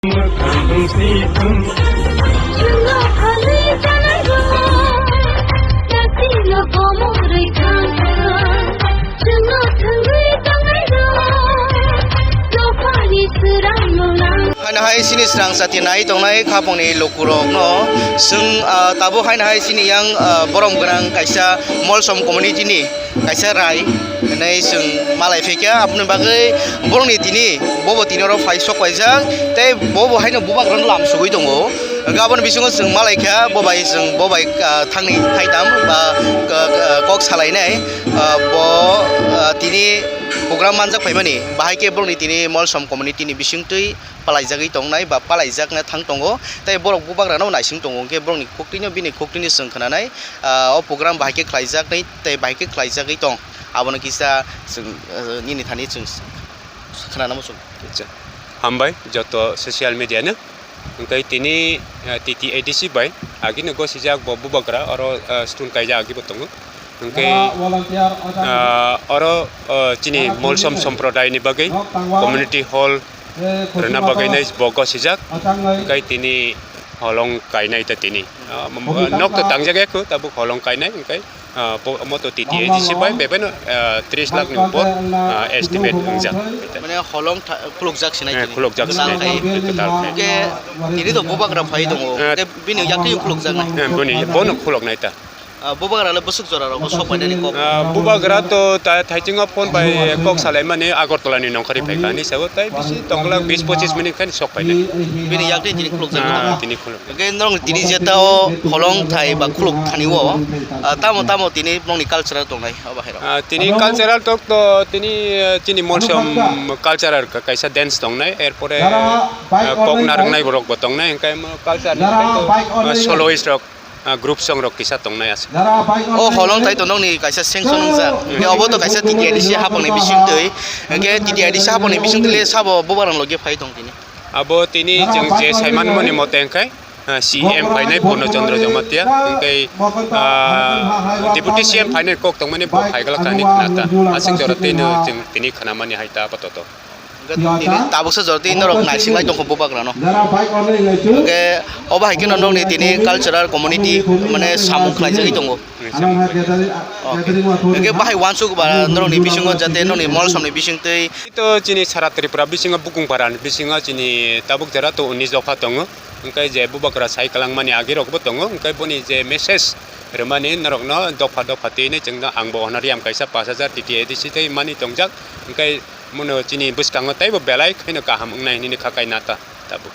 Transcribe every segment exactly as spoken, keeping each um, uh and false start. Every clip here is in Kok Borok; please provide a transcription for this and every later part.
Haino hai chini srang chati nai tongnai khapangni lukurokno chwng, ah, tabuk haino hai chini yang, ah, borom gwnang kaisa Molsom community ni kaisa rai hinwi chwng malai phaikha, aboni bagwi borokni tini bobo tini oro phai sok paijak, tei bobo haino bubagrano lam sugwi tongo. Hwnkhe aboni bisingo chwng malaikha, bo bai chwng bo bai, ah, thangni thaitam ba, ah, ah, kok salainai, ah, bo, ah, tini program manjak phaimani, bahai khe borokni tini Molsom community ni bisingtwi palaijagwi tongnai ba palaijakna thang tongo, tei borok bubagrano naising tongo, hwnkhe borokni khuktwino bini khuktwini chwng khnanai, ah, o program bahai khe khlaijaknai tei bahai khe khlaijagwi tong, abono kisa chwng, ah, nini thani chwng khnana muchung. Acha. Hambai joto social media no. Hwnkhe tini, ah, T T A D C bai agini gosijak bo bubagra oro, ah, stone kaijak agi bo tongo. Hwnkhe, ah, oro, ah, chini Molsom Somprodaini bagwi community hall rwna bagwi nai bo gosijak. Hwnkhe tini holong kainai ta tini. Ah, nok to tangjak ya kho, tabuk holong kainai hwnkhe. Ah, bo, omo to T T A D C bai bebeno, ah, tris lakh ni upor, ah, estimate wngjak. Mane holong tha-, khulukjak sinai tini. Khulukjak sinai tini, kwtal khe. Hwnkhe tini to bubagra phai tongo. Eh. Hwnkhe bini yakni khulukjaknai. Eh, boni, bono khuluknai ta. Ah, bubagra le bwswk jora rok sok painani kok. Ah, bubagra to ta-, thaichingma phone bai kok salaimani Agartala ni nongkhorwi phaikha hinwi sao, tai bisi tongla bis pochis minute khe sok painai. Bini yakni tini khulukjak. Ah, tini khuluk. Hwnkhe norok tini jeta o holong thai ba khuluk thani o, ah, tamo tamo tini nokni cultural tongnai obo hai rok? Ah, tini cultural tok to tini, ah, chini Molsom cultural ka-, kaisa dance tongnai, erpore, ah, kok narwknai borok bo tongnai, hwnkhe omo culture ni, ah, soloist rok, ah, group song rok kisa tongnai aswk. O holong thai to nokni kaisa sanction wngjak, hwnkhe obo to kaisa T T A D C hapangni bisingtwi, hwnkhe T T A D C hapangni bisingtwi le sabo bubagrang logi phai tong tini. Abo tini chwng je saimanmani mote hwnkhe, ah, C M phainai Purno Chandra Jamatia, hwnkhe, ah, Deputy C M phainai kok tongmani bo phaiglak kani khnata. Aswk jora twi no chwng tini khnamani hai ta apatot. Hwnkhe tini tabuksa jora twi norok naising lai tongkho bubagrano. Hwnkhe obo hai kheno nokni tini cultural community mane samung khlaijagwi tongo. Okay. Hwnkhe bahai uansuk ba norokni bisingo jate norokni Molsomni bisingtwi. To chini sara Tripura bisingo Bukungpara ni bisingo chini tabuk jora to unis dopha tongo. Hwnkhe je bubagra sai kwlangmani agi rok bo tongo. Hwnkhe boni je message rwmani norokno dopha dopha twi hinwi chwngno ang bo honorarium kaisa pash hajar T T A D C tei mani tongjak. Hwnkhe mono chini bwskango teibo belai kheno kaham wngnai hinwi kha kainata. Tabuk.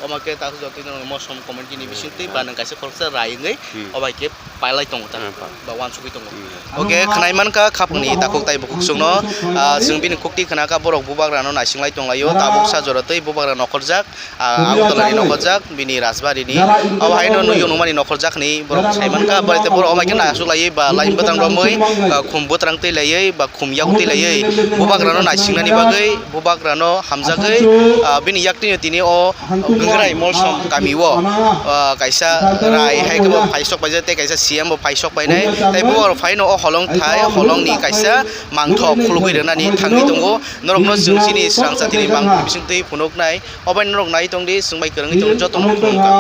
Omo khe takhuk jotoi no Molsom community ni bisingtwi ba nwng kaisa khoroksa rai wngwi obo hai khe pailai tongo ta ba uansugwi tongo. Oke, khwnai mankha khapangni takhuk tai bukhuk chwngno, ah, chwng bini khukti khwnakha borok bubagrano naising lai tonglaio, tabuksa jora tei bubagra nokhorjak, ah, Agartala ni nokhorjak, bini Rajbari ni. Obo haino nukjakmani nokhorjak hinwi borok sai mankha, borok tei borok omo hai khe naisuk laiwi ba line bwtang romwi, ah, khum bwtang twi laiwi ba khum yak twi laiwi bubagrano naisingnani bagwi, bubagrano hamjagwi, ah, bini yaktwino tini o Gangrai Molsom kami o, ah, kaisa rai hai khe bo phaisok paijak tei kaisa C M bo phaisok painai. Tei bubagrok phaino o holong thai, holongni kaisa mangthok khulugwi rwnani thangwi tongo. Norokno chwng chini swrang jatini bangni bisingtwi phunuknai. Obo norok nai tongdi, chwng bai kwrwngwi tongdi, jotono khulumkha.